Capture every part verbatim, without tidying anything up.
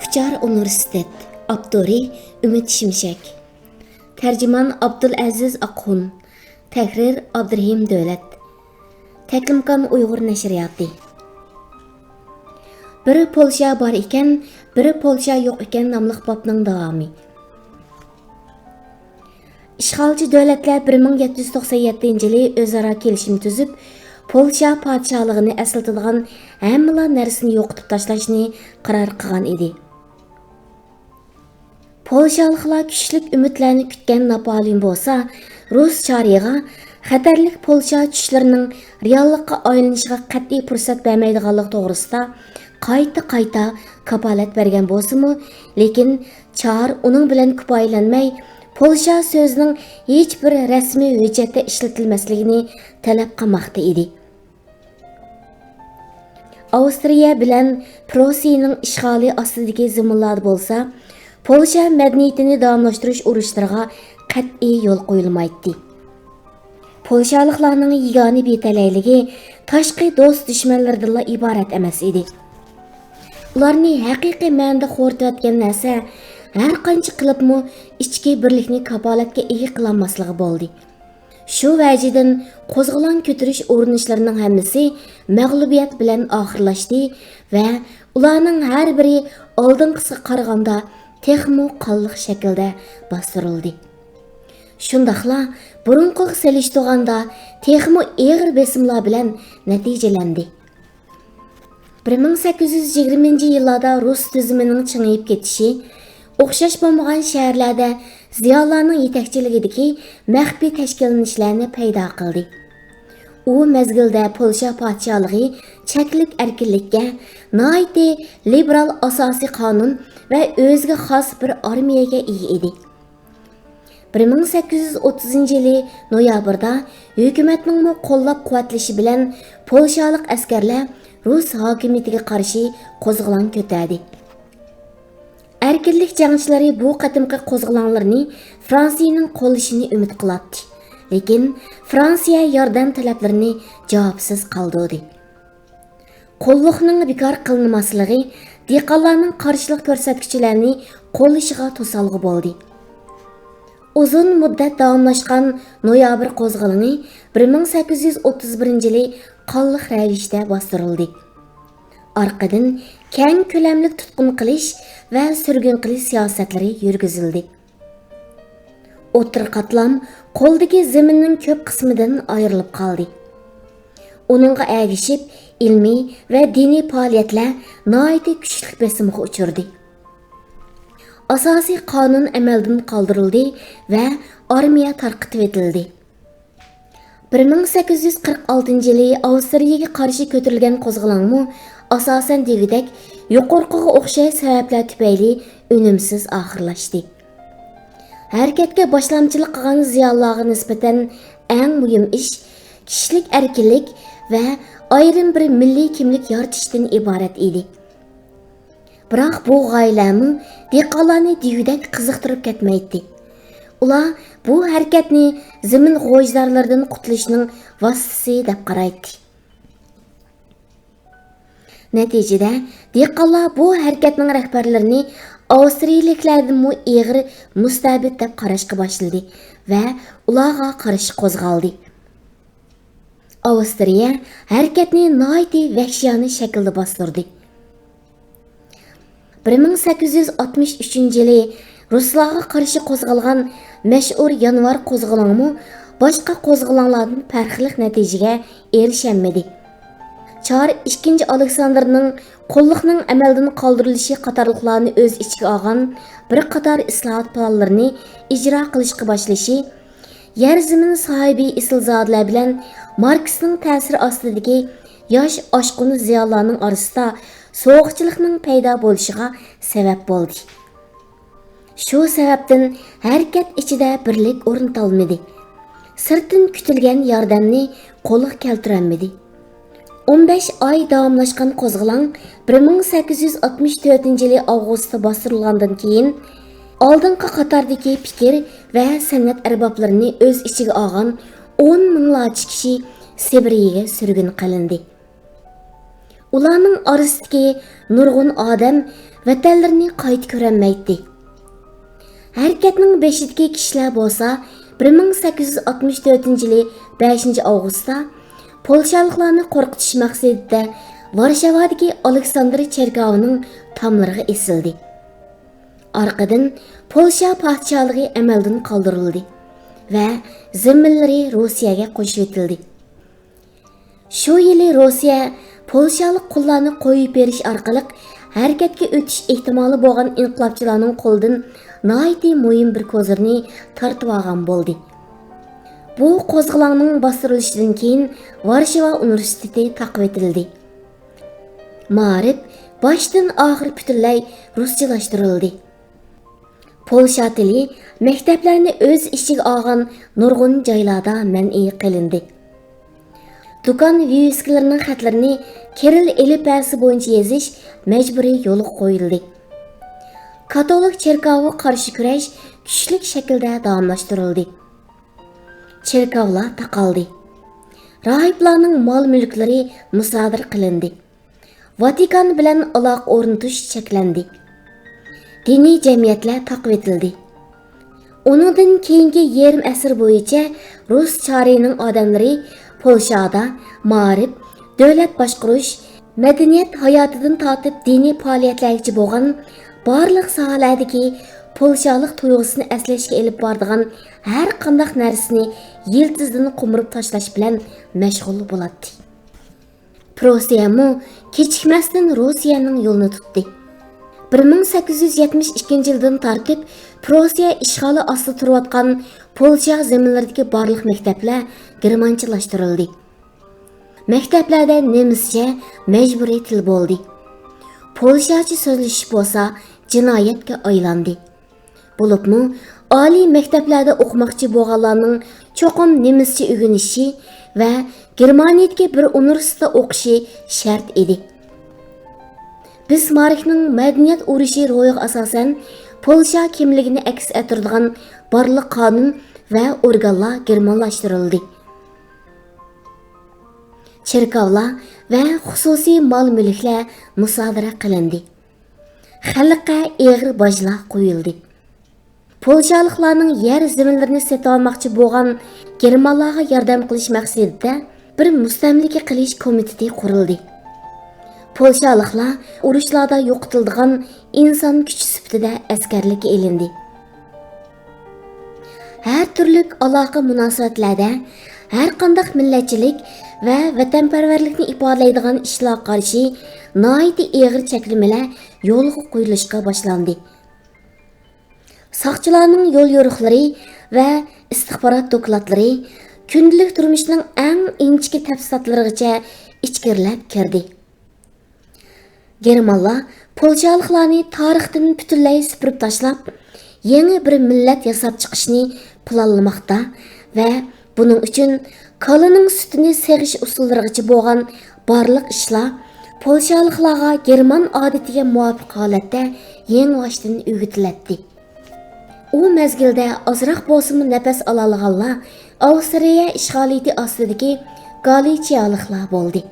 ئۇچار ئۇنىۋېرسىتېت، ئاپتورى ئۈمىد شىمشەك، تەرجىمان ئابدۇلئەزىز ئاقخۇن، تەھرىر ئابدۇرېھىم دۆلەت، تەكلىماكان ئۇيغۇر نەشرىياتى. بىر پولشا بار ئىكەن، بىر پولشا يوق ئىكەن ناملىق بابنىڭ داۋامى. ئىشغالچى دۆلەتلەر بىر مىڭ يەتتە يۈز توقسان يەتتىنچى يىلى ئۆزئارا كېلىشىم تۈزۈپ، پولشا پادىشاھلىقىنى ئەسلىتىدىغان ھەممىلا نەرسىنى يوقىتىپ تاشلاشنى قارار قىلغان ئىدى. پولشالىقلار كۈچلۈك ئۈمىدلەرنى كۈتكەن ناپالېئون بولسا، رۇس چارىغا خەتەرلىك پولشا چۈشلىرىنىڭ رېئاللىققا ئايلىنىشىغا قەتئىي پۇرسەت بەرمەيدىغانلىقى توغرىسىدا قايتا-قايتا كاپالەت بەرگەن بولسىمۇ، لېكىن چار ئۇنىڭ بىلەن كۇپايىلەنمەي، پولشا سۆزىنىڭ ھېچبىر رەسمىي ھۆججەتتە ئىشلىتىلمەسلىكىنى تەلەپ قىلماقتا ئىدى. ئاۋسترىيە بىلەن پروسىيىنىڭ ئىشغالى ئاستىدىكى زېمىنلاردا بولسا، پولشا مەدەنىيىتىنى داۋاملاشتۇرۇش ئۇرۇشلىرىغا قەتئىي يول قويۇلمايتتى. پولشالىقلارنىڭ يېگانە بىتەلەيلىكى تاشقى دوست-دۈشمەنلىرىدىنلا ئىبارەت ئەمەس ئىدى. ئۇلارنى ھەقىقىي مەنىدە خورىتىۋەتكەن نەرسە ھەرقانچە قىلىپمۇ ئىچكى بىرلىكنى كاپالەتكە ئىگە قىلالماسلىقى بولدى. شۇ ۋەجىدىن قوزغىلاڭ كۆتۈرۈش ئۇرۇنۇشلىرىنىڭ ھەممىسى مەغلۇبىيەت بىلەن ئاخىرلاشتى ۋە ئۇلارنىڭ ھەر بىرى ئالدىنقىسىغا قارىغاندا تېخىمۇ قانلىق شەكىلدە باستۇرۇلدى. شۇنداقلا بۇرۇنقىغا سېلىشتۇرغاندا تېخىمۇ ئېغىر بېسىملار بىلەن نەتىجىلەندى. بىر مىڭ سەككىز يۈز يىگىرمىنچى يىللاردا رۇس تۈزۈمىنىڭ چىڭىيىپ كېتىشى، ئوخشاش بولمىغان شەھەرلەردە زىيالىيلارنىڭ يېتەكچىلىكىدىكى مەخپىي تەشكىللىنىشلەرنى پەيدا قىلدى. ئۇ مەزگىلدە پولشا پادىشاھلىقى چەكلىك ئەركىنلىككە، ناھايىتى لىبېرال ئاساسىي قانۇن ۋە ئۆزىگە خاس بىر ئارمىيەگە ئىگە ئىدى. بىر مىڭ سەككىز يۈز ئوتتۇزىنچى يىلى نويابىردا ھۆكۈمەتنىڭمۇ قوللاپ-قۇۋۋەتلىشى بىلەن پولشالىق ئەسكەرلەر رۇس ھاكىمىيىتىگە قارشى قوزغىلاڭ كۆتەردى. ئەركىنلىك جەڭچىلىرى بۇ قېتىمقى قوزغىلاڭلىرىنى فرانسىيىنىڭ قوللىشىنى ئۈمىد قىلاتتى، لېكىن فرانسىيە ياردەم تەلەپلىرىنى جاۋابسىز قالدۇردى. قۇللۇقنىڭ بىكار قىلىنماسلىقى دېھقانلارنىڭ قارشىلىق كۆرسەتكۈچىلەرنى قوللىشىغا توسالغۇ بولدى. ئۇزۇن مۇددەت داۋاملاشقان نويابىر قوزغىلىڭى بىر مىڭ سەككىز يۈز ئوتتۇز بىرىنچى يىلى قانلىق رەۋىشتە باستۇرۇلدى. ئارقىدىن كەڭ كۆلەملىك تۇتقۇن قىلىش ۋە سۈرگۈن قىلىش سىياسەتلىرى يۈرگۈزۈلدى. ئوتتۇرا قاتلام قولدىكى زېمىننىڭ كۆپ قىسمىدىن ئايرىلىپ قالدى. ئۇنىڭغا ئەگىشىپ، ئىلمىي ۋە دىنىي پائالىيەتلەر ناھايىتى كۈچلۈك بېسىمغا ئۇچرىدى. ئاساسىي قانۇن ئەمەلدىن قالدۇرۇلدى ۋە ئارمىيە تارقىتىۋېتىلدى. بىر مىڭ سەككىز يۈز قىرىق ئالتىنچى يىلى ئاۋسترىيەگە قارشى كۆتۈرۈلگەن قوزغىلاڭمۇ ئاساسەن دېگۈدەك يۇقىرىقىغا ئوخشاش سەۋەبلەر تۈپەيلى ئۈنۈمسىز ئاخىرلاشتى. ھەرىكەتكە باشلامچىلىق قىلغان زىيالىيلارغا نىسبەتەن ئەڭ مۇھىم ئىش كىشىلىك ئەركىنلىك ۋە ئايرىم بىر مىللىي كىملىك يارىتىشتىن ئىبارەت ئىدى. بىراق بۇ غايىلەرمۇ دېھقانلارنى دېگۈدەك قىزىقتۇرۇپ كەتمەيتتى. ئۇلار بۇ ھەرىكەتنى زېمىن غوجىدارلىرىدىن قۇتۇلۇشنىڭ ۋاسىتىسى دەپ قارايتتى. نەتىجىدە، دېھقانلار بۇ ھەرىكەتنىڭ رەھبەرلىرىنى ئاۋسترىيىلىكلەردىنمۇ ئېغىر مۇستەبىت دەپ قاراشقا باشلىدى ۋە ئۇلارغا قارشى قوزغالدى. ئاۋسترىيە ھەرىكەتنى ناھايىتى ۋەھشىيانە شەكىلدە باستۇردى. بىر مىڭ سەككىز يۈز ئاتمىش ئۈچىنچى يىلى رۇسلارغا قارشى قوزغالغان مەشھۇر يانۋار قوزغىلىڭىمۇ باشقا قوزغىلاڭلاردىن پەرقلىق نەتىجىگە ئېرىشەلمىدى. چار ئىككىنچى ئالېكساندىرنىڭ قۇللۇقنىڭ ئەمەلدىن قالدۇرۇلۇشى قاتارلىقلارنى ئۆز ئىچىگە ئالغان بىر قاتار ئىسلاھات پىلانلىرىنى ئىجرا قىلىشقا باشلىشى، يەر زېمىن ساھىبى ئېسىلزادىلەر بىلەن ماركسنىڭ تەسىرى ئاستىدىكى ياش ئاشقۇن زىيالىيلارنىڭ ئارىسىدا سوغۇقچىلىقنىڭ پەيدا بولۇشىغا سەۋەب بولدى. شۇ سەۋەبتىن ھەرىكەت ئىچىدە بىرلىك ئورنىتالمىدى. سىرتتىن كۈتۈلگەن ياردەمنى قولغا كەلتۈرەلمىدى. ئون بەش ئاي داۋاملاشقان قوزغىلاڭ بىر مىڭ سەككىز يۈز ئاتمىش تۆتىنچى يىلى ئاۋغۇستتا باستۇرۇلغاندىن كېيىن، ئالدىنقى قاتاردىكى پىكىر ۋە سەنئەت ئەربابلىرىنى ئۆز ئىچىگە ئالغان ئون مىڭلارچە كىشى سىبىرىيەگە سۈرگۈن قىلىندى. ئۇلارنىڭ ئارىسىدىكى نۇرغۇن ئادەم ۋەتەنلىرىنى قايتا كۆرەلمەيتتى. ھەرىكەتنىڭ بېشىدىكى كىشىلەر بولسا بىر مىڭ سەككىز يۈز ئاتمىش تۆتىنچى يىلى بەشىنچى ئاۋغۇستتا پولشالىقلارنى قورقۇتۇش مەقسىتىدە ۋارشاۋادىكى ئالېكساندىر چېركاۋىنىڭ تاملىرىغا ئېسىلدى. ئارقىدىن پولشا پادىشاھلىقى ئەمەلدىن قالدۇرۇلدى ۋە زېمىنلىرى روسىيەگە قوشۇۋېتىلدى. شۇ يىلى روسىيە پولشالىق قۇللارنى قويۇپ بېرىش ئارقىلىق ھەرىكەتكە ئۆتۈش ئېھتىمالى بولغان ئىنقىلابچىلارنىڭ قولىدىن ناھايىتى مۇھىم بىر كوزىرنى تارتىۋالغان بولدى. بۇ قوزغىلاڭنىڭ باستۇرۇلۇشىدىن كېيىن ۋارشاۋا ئۇنىۋېرسىتېتى تاقىۋېتىلدى. مائارىپ باشتىن ئاخىر پۈتۈنلەي رۇسچىلاشتۇرۇلدى. پولشا تىلى مەكتەپلەرنى ئۆز ئىچىگە ئالغان نۇرغۇن جايلاردا مەنئى قىلىندى. دۇكان ۋىۋىسكىلىرىنىڭ خەتلىرىنى كىرىل ئېلىپبەسى بويىچە يېزىش مەجبۇرىي يولغا قويۇلدى. كاتولىك چېركاۋىغا قارشى كۈرەش كۈچلۈك شەكىلدە داۋاملاشتۇرۇلدى. چېركاۋلار تاقالدى. راھىبلارنىڭ مال-مۈلۈكلىرى مۇسادىرە قىلىندى. ۋاتىكان بىلەن ئالاقە ئورنىتىش چەكلەندى. دىنىي جەمئىيەتلەر تاقىۋېتىلدى. ئۇنىڭدىن كېيىنكى يېرىم ئەسىر بويىچە رۇس چارىنىڭ ئادەملىرى پولشادا مائارىپ، دۆلەت باشقۇرۇش، مەدەنىيەت ھاياتىدىن تارتىپ دىنىي پائالىيەتلەرگىچە بولغان بارلىق ساھەلەردىكى پولشالىق تۇيغۇسىنى ئەسلەشكە ئېلىپ بارىدىغان ھەر قانداق نەرسىنى يىلتىزىدىن قومۇرۇپ تاشلاش بىلەن مەشغۇل بولاتتى. پروسىيەمۇ كېچىكمەستىن روسىيەنىڭ يولىنى تۇتتى. بىر مىڭ سەككىز يۈز يەتمىش ئىككىنچى يىلدىن تارتىپ پروسىيە ئىشغالى ئاستىدا تۇرۇۋاتقان پولشا زېمىنلىرىدىكى بارلىق مەكتەپلەر گېرمانچىلاشتۇرۇلدى. مەكتەپلەردە نېمىسچە مەجبۇرىي تىل بولدى. پولشاچە سۆزلىشىش بولسا جىنايەتكە ئايلاندى. بولۇپمۇ ئالىي مەكتەپلەردە ئوقۇماقچى بولغانلارنىڭ چوقۇم نېمىسچە ئۆگىنىشى ۋە گېرمانىيىدىكى بىر ئۇنىۋېرسىتېتتا ئوقۇشى شەرت ئىدى. بىسماركنىڭ مەدەنىيەت ئۇرۇشى روھىغا ئاساسەن، پولشا كىملىكىنى ئەكس ئەتتۈرىدىغان بارلىق قانۇن ۋە ئورگانلار گېرمانلاشتۇرۇلدى. چېركاۋلار ۋە خۇسۇسىي مال-مۈلۈكلەر مۇسادىرە قىلىندى. خەلققە ئېغىر باجلار قويۇلدى. پولشالىقلارنىڭ يەر زېمىنلىرىنى سېتىۋالماقچى بولغان گېرمانلارغا ياردەم قىلىش مەقسىتىدە بىر مۇستەملىكە قىلىش كومىتېتى قۇرۇلدى. پولشالىقلار ئۇرۇشلاردا يوقىتىلىدىغان ئىنسان كۈچى سۈپىتىدە ئەسكەرلىككە ئېلىندى. ھەر تۈرلۈك ئالاقە مۇناسىۋەتلەردە ھەر قانداق مىللەتچىلىك ۋە ۋەتەنپەرۋەرلىكنى ئىپادىلەيدىغان ئىشلارغا قارشى ناھايىتى ئېغىر چەكلىمىلەر يولغا قويۇلۇشقا باشلاندى. ساقچىلارنىڭ يوليورۇقلىرى ۋە ئىستىخبارات دوكلاتلىرى كۈندىلىك تۇرمۇشنىڭ ئەڭ ئىنچىكە تەپسىلاتلىرىغىچە ئىچكىرىلەپ كىردى. گېرمانلار پولشالىقلارنى تارىختىن پۈتۈنلەي سۈپۈرۈپ تاشلاپ، يېڭى بىر مىللەت ياساپ چىقىشنى پىلانلىماقتا ۋە بۇنىڭ ئۈچۈن كالىنىڭ سۈتىنى سېغىش ئۇسۇللىرىغىچە بولغان بارلىق ئىشلار پولشالىقلارغا گېرمان ئادىتىگە مۇۋاپىق ھالەتتە يېڭىباشتىن ئۆگىتىلەتتى. ئۇ مەزگىلدە ئازراق بولسىمۇ نەپەس ئالالىغانلار ئاۋسترىيە ئىشغالىيىتى ئاستىدىكى گالىچىيالىقلار بولدى.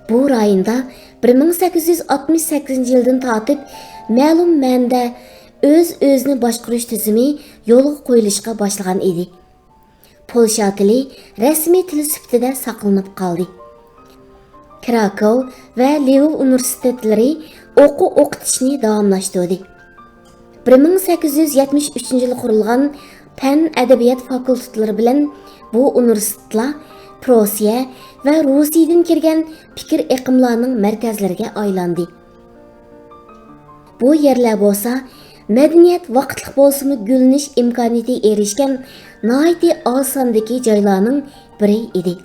بۇ رايوندا بىر مىڭ سەككىز يۈز ئاتمىش سەككىزىنچى يىلدىن تارتىپ مەلۇم مەنىدە ئۆز-ئۆزىنى باشقۇرۇش تۈزۈمى يولغا قويۇلۇشقا باشلىغان ئىدى. پولشا تىلى رەسمىي تىل سۈپىتىدە ساقلىنىپ قالدى. كراكوۋ ۋە لىۋوۋ ئۇنىۋېرسىتېتلىرى ئوقۇ ئوقۇتۇشنى داۋاملاشتۇردى. بىر مىڭ سەككىز يۈز يەتمىش ئۈچىنچى يىلى قۇرۇلغان پەن ئەدەبىيات فاكۇلتېتلىرى بىلەن بۇ ئۇنىۋېرسىتېتلار پروسىيە ۋە روسىيىدىن كىرگەن پىكىر ئېقىملارنىڭ مەركەزلىرىگە ئايلاندى. بۇ يەرلەر بولسا مەدەنىيەت ۋاقىتلىق بولسىمۇ گۈللىنىش ئىمكانىيىتىگە ئېرىشكەن ناھايىتى ئاز ساندىكى جايلارنىڭ بىرى ئىدى.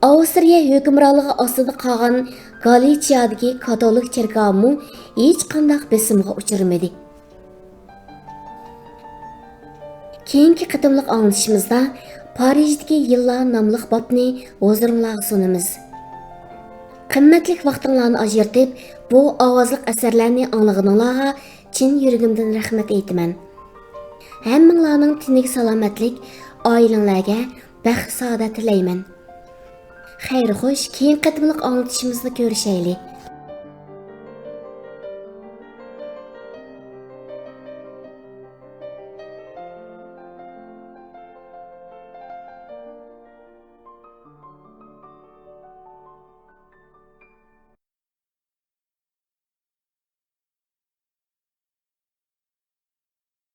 ئاۋسترىيە ھۆكۈمرانلىقى ئاستىدا قالغان گالىچىيادىكى كاتولىك چېركاۋىمۇ ھېچقانداق بېسىمغا ئۇچرىمىدى. كېيىنكى قېتىملىق ئاڭلىتىشىمىزدا پارىژدىكى يىللار ناملىق بابنى ھۇزۇرۇڭلارغا سۇنىمىز. قىممەتلىك ۋاقتىڭلارنى ئاجرىتىپ، بۇ ئاۋازلىق ئەسەرلەرنى ئاڭلىغىنىڭلارغا چىن يۈرىكىمدىن رەھمەت ئېيتىمەن. ھەممىڭلارنىڭ تېنىگە سالامەتلىك، ئائىلىڭلارگە بەخت-سائادەت تىلەيمەن. خەير-خوش، كېيىنكى قېتىملىق ئاڭلىتىشىمىزدا كۆرۈشەيلى.